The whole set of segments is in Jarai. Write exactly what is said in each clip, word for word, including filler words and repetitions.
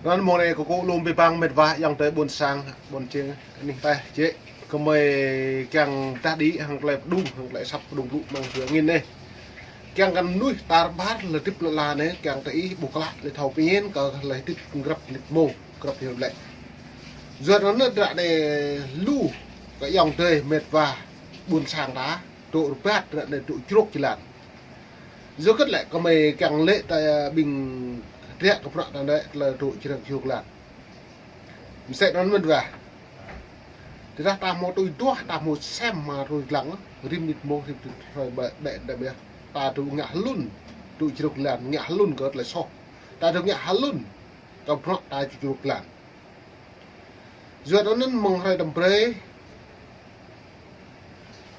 Anŭn mơ̆ng anai kơ kâo lŏm abih bang met wa ayŏng adơi ƀôn sang, ƀôn čing, anih taih jĕ. Gơmơi kiăng tah đĭ hăng tơlơi pơdŏng, hăng tơlơi asăp pơdŏng blŭ mơ̆ng dua ngăn anai. Kiăng kơ mơnuih tar ƀar lĕ hơdip lŏn ala anai, kiăng kơ ih ƀuh klă lĕ thâo pơmĭn kơ lĕ hơdip grăp mơnit mông, grăp hiam lĕ. Yua anŭn ră anai lu kơ ayŏng adơi met wa ƀôn sang ta, dŏ rơbat ră anai dŏ jrôk jơlan. Yua hơget lĕ gơmơi kiăng lĕ ta ƀing hơdră kơ bruă ta anai tơlơi dŏ jrôk jơlan. Mơsĕ anŭn met wa. Tơdah ta hmâo tui duah, ta hmâo sem mă tui lăng, rĭm mơnit mông, rĭm mơnit hrơi ƀĕ, ƀĕ đăm yơh. Ta dŏ ngă hlŭn, dŏ jrôk jơlan, ngă hlŭn kơ tơlơi soh. Ta dŏ ngă hlŭn, kơ bruă ta dŏ jrôk jơlan. Yua anŭn mơ̆ng hrơi đăm brơi,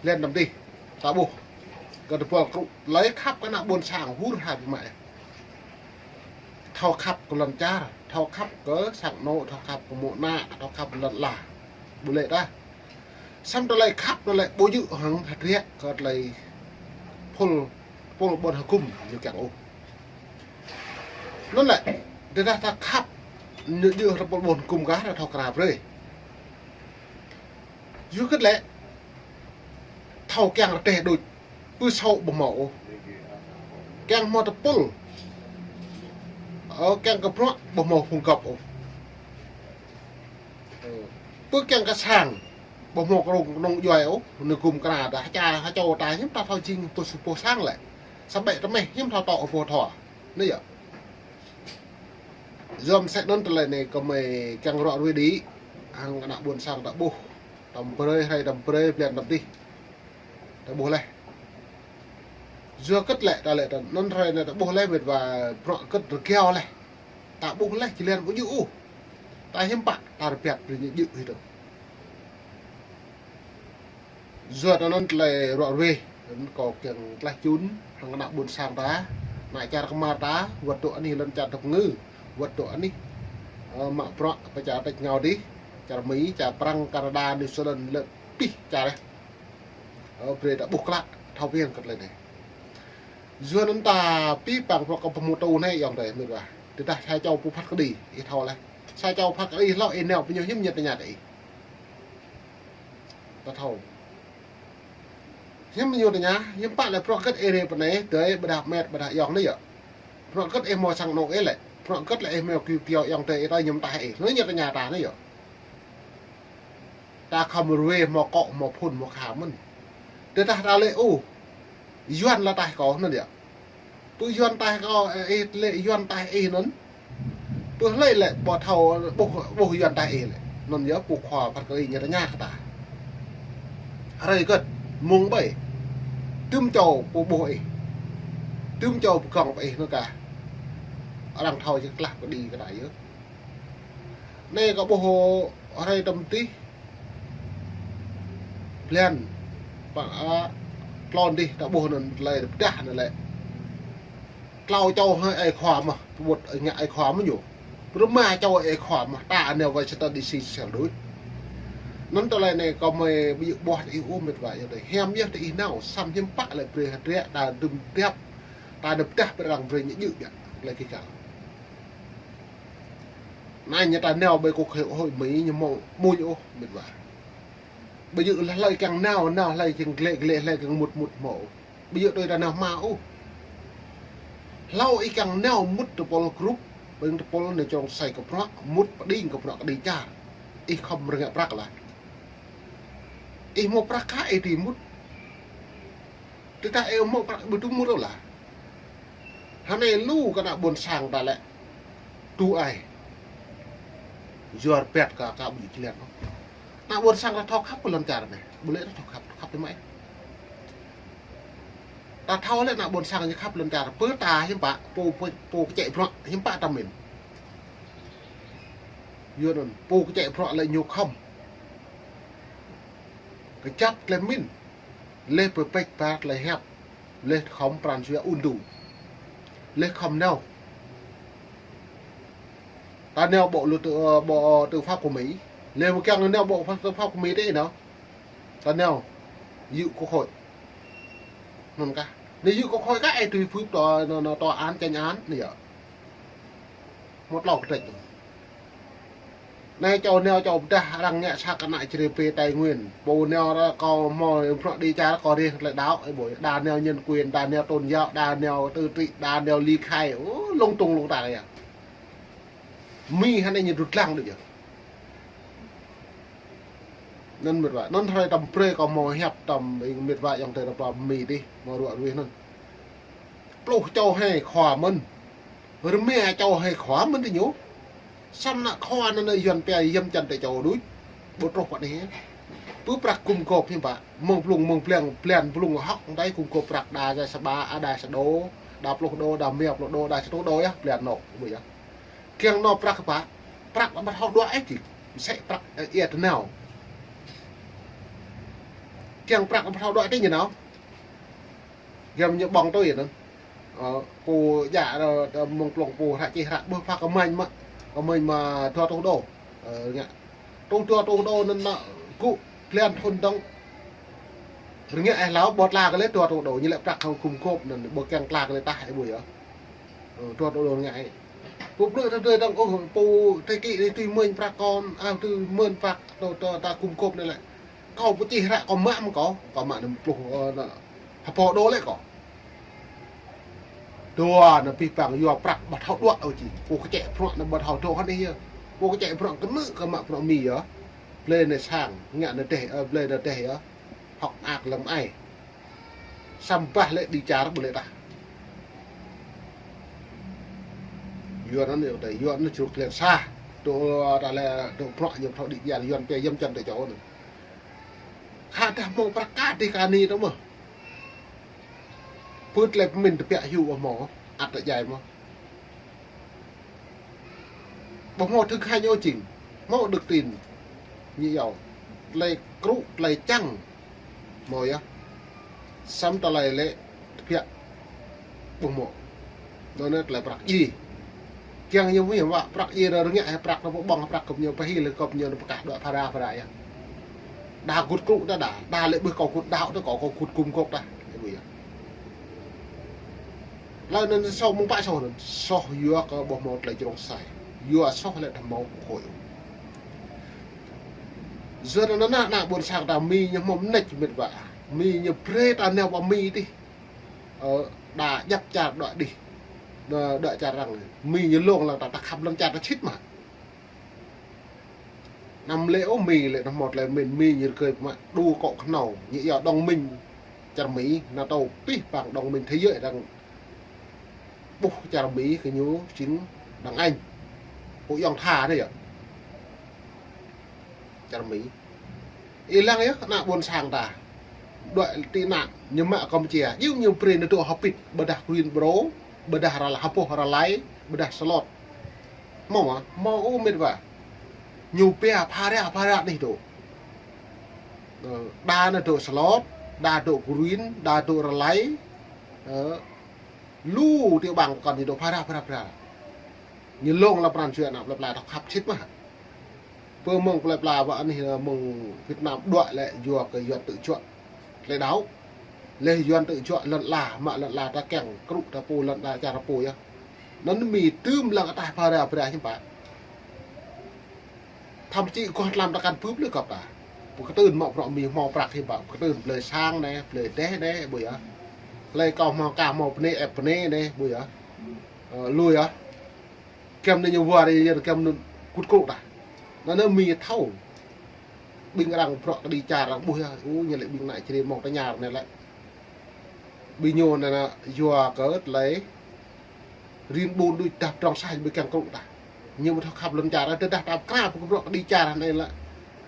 blan đăm dih, ta ƀuh kơ tơpul krŭ, tơlơi khăp kơ ană ƀôn sang hur har biă mă. Thâo khăp kơ lŏn čar, thâo khăp kơ sang anŏ, thâo khăp kơ mơ̆ng ană, thâo khăp kơ lŏn ala. Ƀu lĕ tah. Samơ̆ tơlơi khăp anŭn lĕ ƀu djơ̆ hăng hơdră kơ tơlơi phŭl, tơpul ƀôn hơkŭm ñu kiăng ôh. Anŭn lĕ, tơdah ta khăp, ñu djơ̆ tơpul ƀôn hơkŭm kah, ta thâo krăp brơi. Yua hơget lĕ, thâo kiăng rơdêh đôč, pơ sô ƀu hmâo ôh. Kiăng hmâo tơpul, ơ, kiăng kơ bruă ƀu hmâo phung gŏp ôh. Pơ kiăng kơ sang, ƀu hmâo kơnung, kơnung djuai ôh, anai gum kơna ta, hơča, hơčô ta, hiư̆m ta thâo jing pô su pô sang lĕ. Samơ̆ tơmĕh, hiư̆m thâo tŏ pô thâo. Anai yơh. Yua mơsĕ anŭn tơlơi anai gơmơi kiăng ră ruai đĭ, hăng ană ƀôn sang ta ƀuh. Đăm brơi, hrơi đăm brơi, blan đăm dih. Ta ƀuh laih. Yua hơget lĕ, ta lĕ ta, anŭn hrơi anai ta ƀuh laih, met wa bruă hơget rơgao laih. Ta ƀuh laih, jơlan ƀu djơ̆ ôh. Ta hiư̆m pă, ta rơbat brơi ñu djơ̆ hĭ tơ. Yua anŭn tơlơi ră ruai, anŭn kâo kiăng tlaih čun, hăng ană ƀôn sang ta, ană čar kơmar ta, wơ̆t dŏ anih lŏn čar tơpơngư, wơ̆t dŏ anih, ơ, mă bruă pơ čar tač rơngiao dih, čar Mi, čar Prăng, Canada, New Zealand, lĕ pih čar yơh. Ơ, brơi ta ƀuh klă, thâo pơhiăp kơ tơlơi anai. Yua anŭn ta pĭ păng bruă kơ pơhmutu anai ayŏng adơi met wa. Tơdah sa čô pô phat kơđi, ih thâo laih. Sa čô phat kơđi hlâo ih nao pơ ñu hiư̆m ñu tơña kơ ih. Ta thâo. Hiư̆m ñu tơña, hiư̆m pă lĕ bruă hơget ih rai pơ anai, adơi ƀôdah met ƀôdah ayŏng anai yơh. Bruă hơget ih hmâo sang anŏ ih lĕ. Bruă hơget lĕ ih hmâo kiu kiao ayŏng adơi ih tơña ñu mơtah ih. Anai ñu tơña ta anai yơh. Ta khŏm ruai hmâo akŏ, hmâo phŭn, hmâo kha mơ̆n. Tơdah ta lĕ ôh, Yuan lĕ taih kâo anŭn yơh. Pơ Yuan taih kâo, ơ, ih lĕ Yuan taih ih anŭn. Pơ hlơi lĕ pô thâo ƀuh, ƀuh Yuan taih ih lĕ. Anŭn yơh pô khua phat kơđi ñu tơña kơ ta. Hrơi hơget, mông ƀai. Tơm čô pô ƀuh ih. Tơm čô pơgŏng pơ ih anŭn kah. Arăng thâo jing klah kơđi kơ ta yơh. Anai kâo ƀuh hrơi tơm dih. Blan, pă, a, tlôn dih ta ƀuh anŭn tơlơi pơdah anŭn lĕ. Tlâo čô hơi ai khua mơ̆n, pơƀut ai ngă ai khua mơ̆n ñu. Pơrơma čô ai khua mơ̆n, ta anai wai sơta đi si sel đuč. Anŭn tơlơi anai kâo mơi ƀu djơ̆ ƀuh tơ ih ôh met wa ayŏng adơi. Hiam yơh tơ ih nao, samơ̆ hiư̆m pă lĕ brơi hơdră ta đưm dăp, ta đưm dah pơrăng brơi ñu djơ̆ biă, tơlơi kơ kal. Anai ñu ta nao ƀơi kơ khơi ôh, mơi ñu mơ̆ mui ôh, met wa. Ƀu djơ̆ hlơi kiăng nao, nao hlơi kiăng glĕ, glĕ hlơi kiăng mŭt, mŭt hmâo. Ƀu djơ̆ tui ta nao hmua ôh. Hlâo ih kiăng nao mŭt tơpul grup, ƀing tơpul anai čơrông sai kơ bruă, mŭt pơđing kơ bruă kơđi čar. Ih khŏm rơngiă prăk lah. Ih hmâo prăk kah ih tui mŭt. Tơdah ih hmâo prăk ƀu tui mŭt ôh lah. Hơnai lu kơ ană ƀôn sang ta lĕ. Tui ai. Yua rơbat kơ, kơ ƀu djơ̆ jơlan ôh. Ană ƀôn sang ta thâo khăp kơ lŏn čar anai. Ƀu lĕ ta thâo khăp, khăp tơ mă. Ta thâo lĕ ană ƀôn sang ñu khăp lŏn čar. Pơ ta hiư̆m pă, pô, pô, pô kơčĕ bruă, hiư̆m pă ta mĭn. Yua anŭn, pô kơčĕ bruă lĕ ñu khŏm. Kơjăp tơlơi mĭn. Lĕ pơpĕč pă tơlơi hiăp. Lĕ khŏm pran jua ŭn tŭ. Lĕ khŏm nao. Ta nao bộ luật, ơ, bộ tư pháp của Mỹ. Lĕ mơ̆ kiăng nao bộ pháp, tư pháp của Mỹ tơ ih nao. Ta nao dự quốc hội. Anŭn kah. Anai dự quốc hội kah ih tui phưp tòa, anŭn, anŭn tòa án, chánh án, anai yơh. Hmâo tlâo kơtrĕč. Anai čô nao čô pơdah arăng ngă sa kơ ană čơrê pê Tây Nguyên. Pô nao ră kâo hmâo bruă đi čar kâo rih tơlơi đaŏ, ih ƀuh. Đa nao nhân quyền, đa nao tôn giáo, đa nao tự trị, đa nao ly khai. Ô, lung tung lung tang yơh. Mi hơnai ñu dut lăng đôč yơh. Anŭn mĕt wa. Anŭn hrơi tơm brơi kâo hmâo hiăp tơm ih mĕt wa ayŏng adơi ră pla Mi dih, hmâo ruă ruih anŭn. Pluh čô hai khua mơ̆n. Rơma čô hai khua mơ̆n tơ ñu. Samơ̆ ană khua anŭn anai Yuan pia yăm čăn tơ čô đôč. Ƀu truh pơ anai. Pơ prăk gum gôp hiư̆m pă. Mơ̆ng blung mơ̆ng blang blan blung hŏk anai gum gôp prăk đa sa ba, a đa sa đô, đa pluh đô, đa rơma pluh đô, đa sa rơtuh đô yơh, blan anŏ, ƀuh yơh. Kiăng anŏ prăk pă. Prăk ƀu thâo đuaĭ ih čih. Mơsĕ prăk, ơ, ia tơnao. Kiăng prăk ƀu thâo đuaĭ ih tơ ñu nao. Giăm ñu ƀơ̆ng tui anŭn. Ơ, pô djă ră, ră mơ̆ng plông pô hră čih hră ƀuh pha kơmăñ mă. Kơmăñ mă dua rơtuh đô. Ơ, ngă. Rơtuh dua rơtuh đô anŭn mă gŭ blan thŭn dơ̆ng. Rơngiă ih hlâo ƀu tla kơ lĕ dua rơtuh đô, ñu lĕ prăk hăng gum gôp anŭn ƀu kiăng tla kơ lĕ tah ih ƀuh yơh. Ơ, dua rơtuh đô rơngiă ih. Pô plư tơdơi dơ̆ng, ôh, pô tơkĭ anai tui mơ̆n prăk kâo, a, tui mơ̆n prăk tơ, tơ, ta gum gôp anai lĕ. Kâo pơčih hră kâo mă mơ̆ng kâo, kâo mă năm pluh, ơ, anŭn, ha pô đô lĕ kâo. Dua anŭn pih păng yua prăk ƀu thâo đuaĭ ôh čih. Pô kơčĕ bruă anŭn ƀu thâo dŏ hơnai yơh. Pô kơčĕ bruă kơnư̆ kơ mă bruă Mi yơh. Blơi anai sang, ngă anai dêh, ơ, blơi anai dêh yơh. Hŏk mơak lăm ai. Samơ̆ bah lĕ đi čar ƀu lĕ tah. Yuan anŭn yơh, tơ Yuan anŭn čruk lĕ sa. Dŏ ta lĕ dŏ bruă ñu ƀu thâo đĭ biar Yuan pia yăm čăn tơ čô anŭn. Khă dah hmâo prăk kă dih kơ anai tơ mơ̆. Pơ̆t lĕ pơmĭn tơbiă hyu ƀu hmâo, ăt tơjai mơ̆. Ƀu hmâo thực hành ôh jing, hmâo đức tin. Ñu yua, tơlơi krŭ, tơlơi čang. Hmâo yơh. Samơ̆ tơlơi lĕ tơbiă ƀu hmâo. Anŭn anai tơlơi prăk djai. Kiăng ñu mơ̆ yơh wă prăk djai rơngiă hĭ prăk anŭn pơƀơ̆ng hĭ prăk gơ̆p ñu pơhil hĭ gơ̆p ñu anŭn pơkă đuaĭ phara phara yơh. Đa gŭt krŭ đa đa, đa lĕ ƀuh kâo gŭt đaŏ tơ kâo, kâo gŭt gum gôp tah. Ih ƀuh yơh. Tơlơi anŭn soh mơ̆ng pă soh anŭn. Soh yua kơ ƀu hmâo tơlơi jrông sai. Yua soh lĕ dah hmâo khối. Yua anŭn ană, ană ƀôn sang ta Mi ñu hmâo mơneč mĕt wa. Mi ñu brơi ta nao pơ Mi dih. Ơ, đa djăp čar đuaĭ dih. Đuaĭ čar arăng. Mi ñu lông lăng ta, ta khăp lŏn čar ta sĭt mă. Anăm lĕ ôh Mi lĕ anăm hmâo tơlơi mĭn, Mi ñu rơgơi mă đu kŏ kơhnâo, ñu yua đồng minh čar Mi, NATO pih păng đồng minh thế giới arăng ƀuh čar Mi kơ ñu jing đảng Anh. Pô ayŏng tha anai yơh. Čar Mi. Ih lăng yơh ană ƀôn sang ta. Đuaĭ tị nạn ñu mă Campuchia. Yua ñu brơi ñu dŏ hơbĭt, ƀôdah Green Bro, ƀôdah Ra-, hơpôh Ralai, ƀôdah Slot. Hmâo mơ̆? Hmâo ôh mĕt wa. Ñu pia phara phara anih dŏ. Ơ, đa anŭn dŏ Slot, đa dŏ Green, đa dŏ Ralai. Ơ, lu tiểu bang kŏn ñu dŏ phara phara phara. Ñu lông lăm pran jua ană plơi pla ta khăp sĭt mă. Pơ mơ̆ng plơi pla ƀă anih mơ̆ng Việt Nam đuaĭ lĕ yua kơ Yuan tơjuă tơlơi đaŏ. Lĕ Yuan tơjuă lŏn ala, mă lŏn ala ta kiăng krŭ ta pô lŏn ala čar pô yơh. Anŭn Mi tŭm lăng ataih phara phara hiư̆m pă. Thậm chí kơ tlam ta kăn bưp lĕ gơ̆p ta. Pơkơtưn mă bruă Mi hmâo prăk hiư̆m pă, pơkơtưn blơi sang anai, blơi dêh anai, ƀuh yơh. Tơlơi kâo hmâo ka hmâo bơnai, ĕp bơnai anai, ƀuh yơh. Ơ, lui yơh. Kiăm anai ñu wơr yơh, kiăm anŭn gŭt krŭ tah. Anŭn anai Mi thâo. Ƀing arăng bruă kơđi čar arăng ƀuh yơh, ơ, ñu lĕ ƀing ană čơrê mơ̆ng tơñar anai lĕ. Ƀing ñu anŭn anai yua kơ tơlơi rin ƀun đuaĭ dah pơdrŏng sah ƀu kiăng krŭ tah. Ñu ƀu thâo khăp lŏn čar, tơdah ta pơkra pơkra bruă kơđi čar anai lĕ.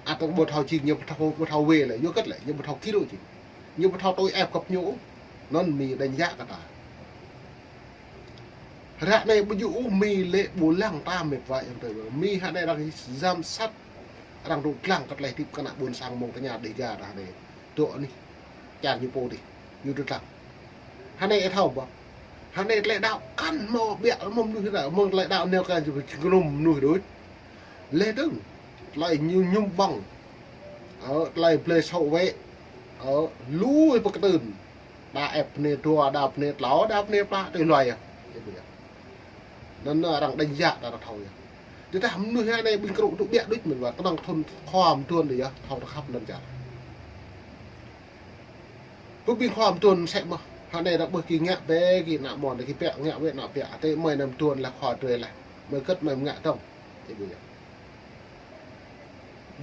Ăt ƀu thâo jing ñu ƀu thâo, ƀu thâo wê lĕ, yua hơget lĕ, ñu ƀu thâo kir ôh jing. Ñu ƀu thâo tui ĕp gơ̆p ñu ôh. Anŭn Mi đánh giá kơ ta. Ră anai ƀu djơ̆ ôh Mi lĕ ƀu lăng ta mĕt wa ayŏng adơi. Mi hă anai arăng giám sát, arăng dŏ lăng kơ tơlơi hơdip kơ ană ƀôn sang mơ̆ng tơña Đêga ta anai. Dŏ anih čar ñu pô dih, ñu dŏ lăng. Hă anai ih thâo ƀă. Hă anai tơlơi đaŏ kăn hmâo ƀiă mơ̆ng mơnuih ta, mơ̆ng tơlơi đaŏ nao kơ jơnum mơnuih đôč. Lĕ dơ̆ng, tơlơi ñu mơñum ƀơ̆ng. Ơ, tơlơi blơi sŏ wĕ. Ơ, lui pơkơtưn. Đa ĕp bơnai dua, đa bơnai klâo, đa bơnai pă, tui hluai yơh. Anŭn arăng đánh giá ta thâo yơh. Tơdah mơnuih anai ƀing krŭ tŭ ƀiă đôč mơ̆n wa, kơnơ̆ng thŭn khua mơdôn đôč yơh, thâo tơkhăp lŏn čar. Pơ ƀing khua mơdôn sĕ mơ̆, hơnai ră ƀơi ki ngă bĕ ki ană mơ̆n, ki ƀiă ngă bĕ ană ƀiă, tơ mơi anăm mơdôn lĕ khua drơi lĕ, mơi kơ̆t mơi ngă tŏng. Ih ƀuh yơh.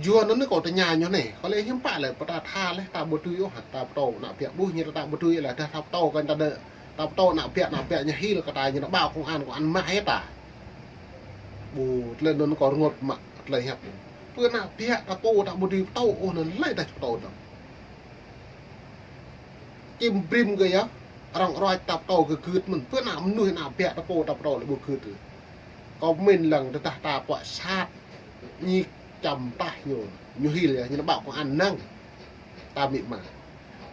Yua anŭn kâo tơña ñu anai, kâo lĕ hiư̆m pă lĕ, pơtă tha lĕ, ta ƀu tui ôh, ta pơtô ană ƀiă ƀuh ñu ta ƀu tui lĕ, dah ta pơtô kơ ta đơ, ta pơtô ană ƀiă, ană ƀiă ñu hil kơ ta ñu nao ƀă công an, công an mă hĭ ta. Ƀu, tơlơi anŭn kâo rơngot mă, tơlơi hiăp. Pơ ană ƀiă ta pô ta ƀu tui pơtô ôh anŭn lĕ ta pơtô tŏng. Čim brim kơ yơh, arăng ruăč ta pơtô kơ gưt mơ̆n. Pơ ană mơnuih ană ƀiă ta pô ta pơtô lĕ ƀu gưt ôh. Kâo pơmĭn lăng tơdah ta puă sat, ñu čăm tah ñu, ñu hil yơh, ñu nao ƀă công an năng. Ta amĭ ama.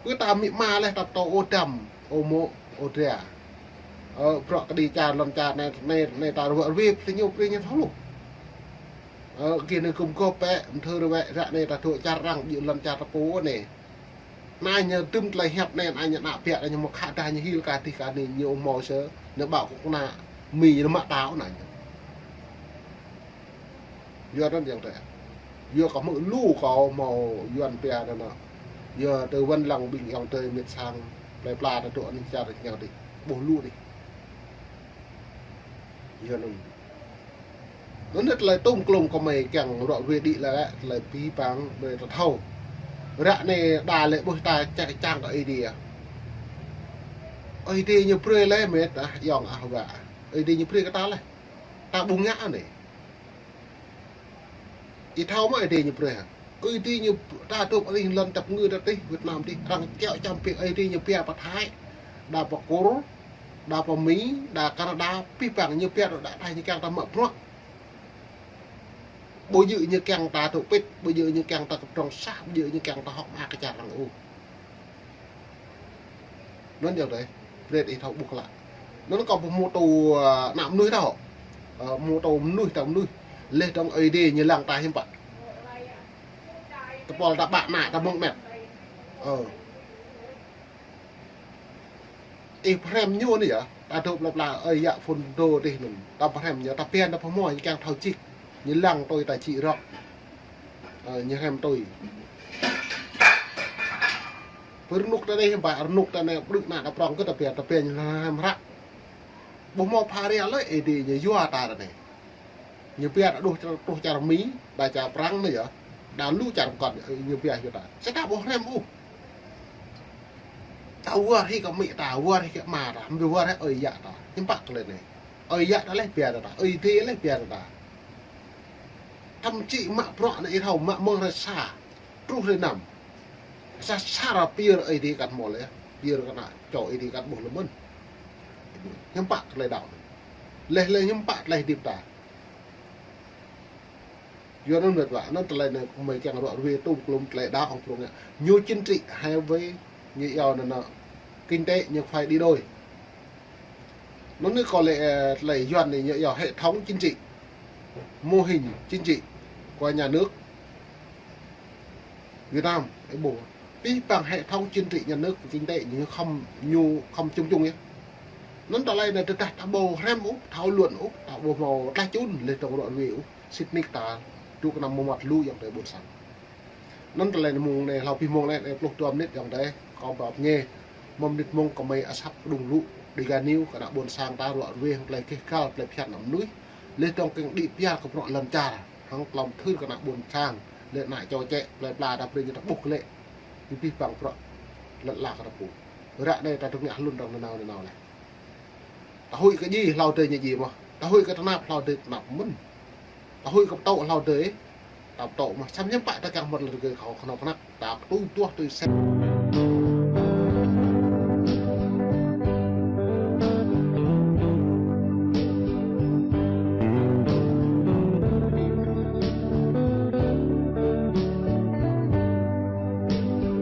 Pơ ta amĭ ama lĕ ta pơtô ôh Dăm, ôh Mô̆, ôh Dra. Ơ, bruă kơđi čar lŏn čar anai, anai, anai ta ruă ruê, pơtô ñu, pơtô ñu thâo lu. Ơ, kơ anai gum gôp bĕ, mơthơ ruă, ră anai ta dŏ čar arăng, ƀu djơ̆ lŏn čar ta pô anai. Anai ñu tŭm tơlơi hiăp anai, anai ñu ană ƀiă, anai ñu mơ̆ khă dah ñu hil kơ tih kơ anai, ñu ôh hmâo sơ, ñu ƀă kơ kơna Mi ñu mă ta ôh anai ñu. Yua anŭn yơh tơ. Yua kâo hmư̆ lu kâo hmâo Yuan pia anŭn. Yua tơ wăn lăng ƀing ayŏng adơi mĕt sang, plơi pla ta dŏ anih čar ñu dih. Ƀuh lu dih. Yua anŭn. Anŭn tơlơi tŭm klŭm kơ mơi kiăng ruă ruê đĭ lĕ, tơlơi pơhiăp păng mơi ta thâo. Ră anai đa lĕ ƀuh ta čang, čang kơ Ơi Adai. Ơi Adai ñu brơi lĕ mĕt ah, ayŏng ah wa. Ơi Adai ñu brơi kơ ta lĕ. Ta ƀu ngă anai. Ih thâo mơ̆ Ơi Adai ñu brơi hă? Ơi Adai ñu ta dŏ anih lŏn tơpơngư ta tih Việt Nam tih, arăng kiaŏ čăm pĭ Ơi Adai ñu pia pơ Thái, đa pơ Kur, đa pơ Mi, đa Canada, pih păng ñu pia đa đa ñu kiăng ta mă bruă. Ƀu djơ̆ ñu kiăng ta dŏ pĭt, ƀu djơ̆ ñu kiăng ta kơdrŏng sah, ƀu djơ̆ ñu kiăng ta hŏk mơak kơ čar arăng ôh. Anŭn yơh dêh, brơi ih thâo ƀuh klă. Anŭn kâo ƀu hmâo tŭ, ơ, ană mơnuih tah. Ơ, hmâo tŭ mơnuih tah mơnuih. Leh dong Ơi Adai ñu lăng ta hiư̆m pă. Tơpul ta ƀă ană ta mơ̆ng met. Ơ. Ih pơhrăm ñu anai yơh, ta dŏ plơi pla ơi yă phun dô dih anŭn. Ta pơhrăm ñu, ta pơhiăp ta pơhmua ñu kiăng thâo čih. Ñu lăng tui ta čih rŏk. Ơ, ñu hrăm tui. Pơ rơnŭk ta anai hiư̆m pă, rơnŭk ta anai ƀrư̆ ană ta prŏng kơ ta pia, ta pia ñu hrăm hră. Ƀu hmâo pha ria lơi Ơi Adai ñu yua ta anai. Ñu pia ta đuh, truh čar Mi, đa čar Prăng anai yơh. Đa lu čar pơkŏn, ñu pia yua ta. Sĕ ta ƀu hrăm ôh. Ta wơr hĭ kơ amĭ ta, wơr hĭ kơ ama ta, hăm wơr hĭ ơi yă ta. Hiư̆m pă tơlơi anai. Ơi yă ta leh pia ta, Ơi Adai leh pia ta. Thậm chí mă bruă anai ih thâo mă mơ̆ng hrơi sa truh hrơi năm. Sa sa ra pia Ơi Adai kăn hmâo leh, pia kơ ană čô Ơi Adai kăn ƀuh leh mơ̆n. Hiư̆m pă tơlơi đaŏ. Leh leh hiư̆m pă tơlơi hơdip ta. Yua anŭn mĕt wa, anŭn tơlơi anai mơi kiăng ruă ruê tŭm klŭm tơlơi đaŏ hăng prŏng ngă. Ñu chính trị hai với ñu iâu anŭn, anŭn kinh tế ñu phải đi đôi. Anŭn anai kâo lĕ, ơ, tơlơi Yuan anai ñu iâu hệ thống chính trị, mô hình chính trị của nhà nước Việt Nam, ih ƀuh. Pih păng hệ thống chính trị nhà nước và kinh tế ñu khŏm, ñu khŏm chung chung yơh. Anŭn tơlơi anai tơdah ta ƀu hrăm ôh, thảo luận ôh, ta ƀu hmâo tlaih čun leh dong ruă ruê ôh. Sĭt nik ta dŏ kơnăm mơmŏt lu ayŏng adơi ƀôn sang. Anŭn tơlơi anai mơ̆ng anai hlâo pih mông anai, anai pluh dua mơnit ayŏng adơi, kâo pap ñe. Mơ̆ng mơnit mông kơ mơi asăp kơđung lu, Dega News kơ ană ƀôn sang ta ruă ruê hăng tơlơi keh kal, tơlơi phiăn ană mơnuih. Leh dong kiăng đĭ piar kơ bruă lŏn čar, hăng tlŏm thưr kơ ană ƀôn sang, leh ană čô čĕ, plơi pla ta brơi ñu ta ƀuh kơ lĕ. Ñu pih păng bruă lŏn ala kơ ta pô. Ră anai ta dŏ ngă hlŭn arăng nanao nanao leh. Ta huĭ kơ djai hlâo adơi ñu djai mơ̆n. Ta huĭ kơ tơnap hlâo adơi tơnap mơ̆n. Ta huĭ kơ pơtô hlâo adơi ta pơtô mơ̆n. Samơ̆ hiư̆m pă ta kiăng hmâo tơlơi rơgơi kâo kơnơ̆ng kơnăk. Ta tui tuah tui sem.